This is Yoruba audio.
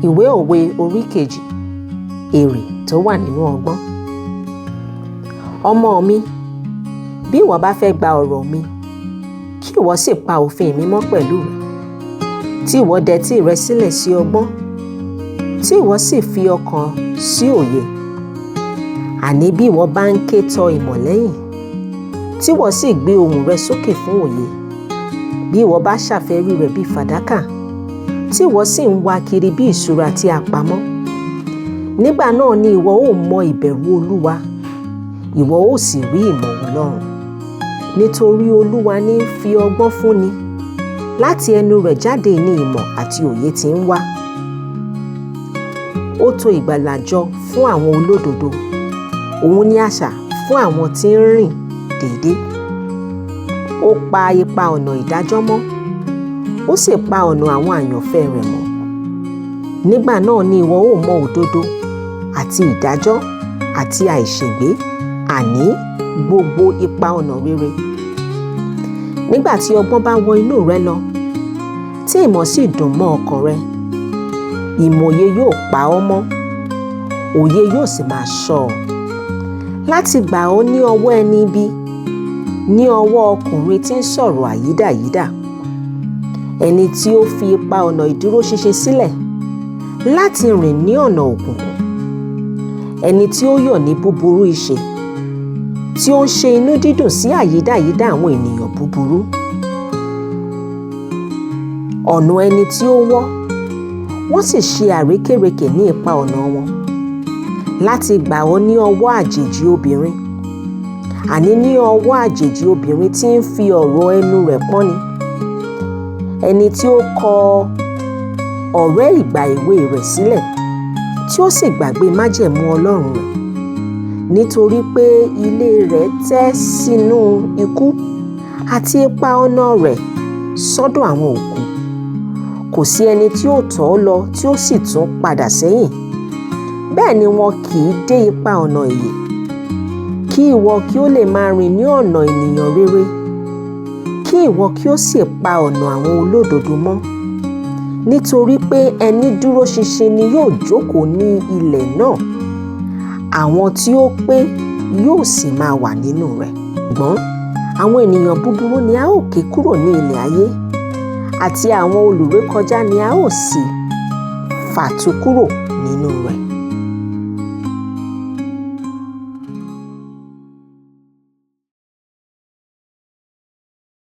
Ìwé Òwe orí 2. Èrè tó wà nínú ọgbọ́n. Ọmọ mi, bí ìwọ bá fẹ́ gba ọ̀rọ̀ mi, kí ìwọ sì pa òfin mi mọ́ pẹ̀lú rẹ̀, tí ìwọ dẹtí rẹ sílẹ̀ sí ọgbọ́n, tí ìwọ sì fi ọkàn sí òye. Àní bí ìwọ bá ń ké tọ ìmọ̀ lẹ́yìn, tí ìwọ sì gbé ohùn rẹ sókè fún òye, bí ìwọ bá ṣàfẹ́rí rẹ̀ bí fàdákà, tí ìwọ sì ń wá kiri bí ìṣúra tí a pamọ́, nígbà náà ni ìwọ ó mọ ìbẹ̀rù Olúwa, ìwọ ó sì rí ìmọ̀ Ọlọ́run. Nítorí Olúwa ní í fi ọgbọ́n fúnni, láti ẹnu rẹ̀ jáde ní ìmọ̀ àti òye tí ń wá. Ó tò ìgbàlà jọ fún àwọn olódodo, òun ní asà fún àwọn tí ń rìn déédé. Ó pa ipa ọ̀nà ìdájọ́ mọ́, ó sì pa ọ̀nà àwọn àyànfẹ́ rẹ̀ mọ́. Nígbà náà ni ìwọ ó mọ òdodo àti ìdájọ́ àti àìṣègbé, àní gbogbo ipa ọ̀nà rere. Nígbà tí ọgbọ́n bá wọ inú rẹ lọ, tí ìmọ̀ sì dùn mọ́ ọkàn rẹ, ìmòye yóò pa ọ́ mọ́, òye yóò sì máa ṣọ́ ọ. Láti gbà ọ́ ní ọwọ́ ẹni ibi, ní ọwọ́ ọkùnrin tí ń sọ̀rọ̀ àyídáyídà, ẹni tí ó fi ipa ọ̀nà ìdúróṣinṣin sílẹ̀ láti rìn ní ọ̀nà òkùnkùn, ẹni tí ó yọ̀ ní búburú ìṣe, tí ó ń ṣe inú dídùn sí àyídáyídà àwọn ènìyàn búburú. Ọ̀nà ẹni tí ó wọ́, wọ́n sì ṣe àrékérekè ní ipa ọ̀nà wọn, láti gbà ọ́ ní ọwọ́ àjèjì obìnrin, àní ní ọwọ́ àjèjì obìnrin tí ń fi ọ̀rọ̀ ẹnu rẹ̀ pọ́nni, ẹni tí ó kọ ọ̀rẹ́ ìgbà èwe rẹ̀ sílẹ̀, tí ó sì gbàgbé májẹ̀mú Ọlọ́run rẹ̀. Nítorí pé ilé rẹ̀ tẹ́ sínú ikú, àti ipa ọ̀nà rẹ̀ sọ́dọ̀ àwọn òkú. Kò sí ẹni tí ó tọ̀ ọ́ lọ tí ó sì tún padà sẹ́yìn. Bẹ́ẹ̀ ni wọn kì í dé ipa ọ̀nà ìyè. Kí ìwọ kí ó lè máa rìn ní ọ̀nà ènìyàn rere, kí ìwọ kí ó sì pa ọ̀nà àwọn olódodo mọ́. Nítorí pé ẹni dúró ṣinṣin ni yóò jókòó ní ilẹ̀ náà, àwọn tí ó pé yóò sì máa wà nínú rẹ̀. Ṣùgbọ́n àwọn ènìyàn búburú ni a ó ké kúrò ní ilẹ̀ ayé, àti àwọn olùrékọjá ni a ó sì fàtu kúrò nínú rẹ̀.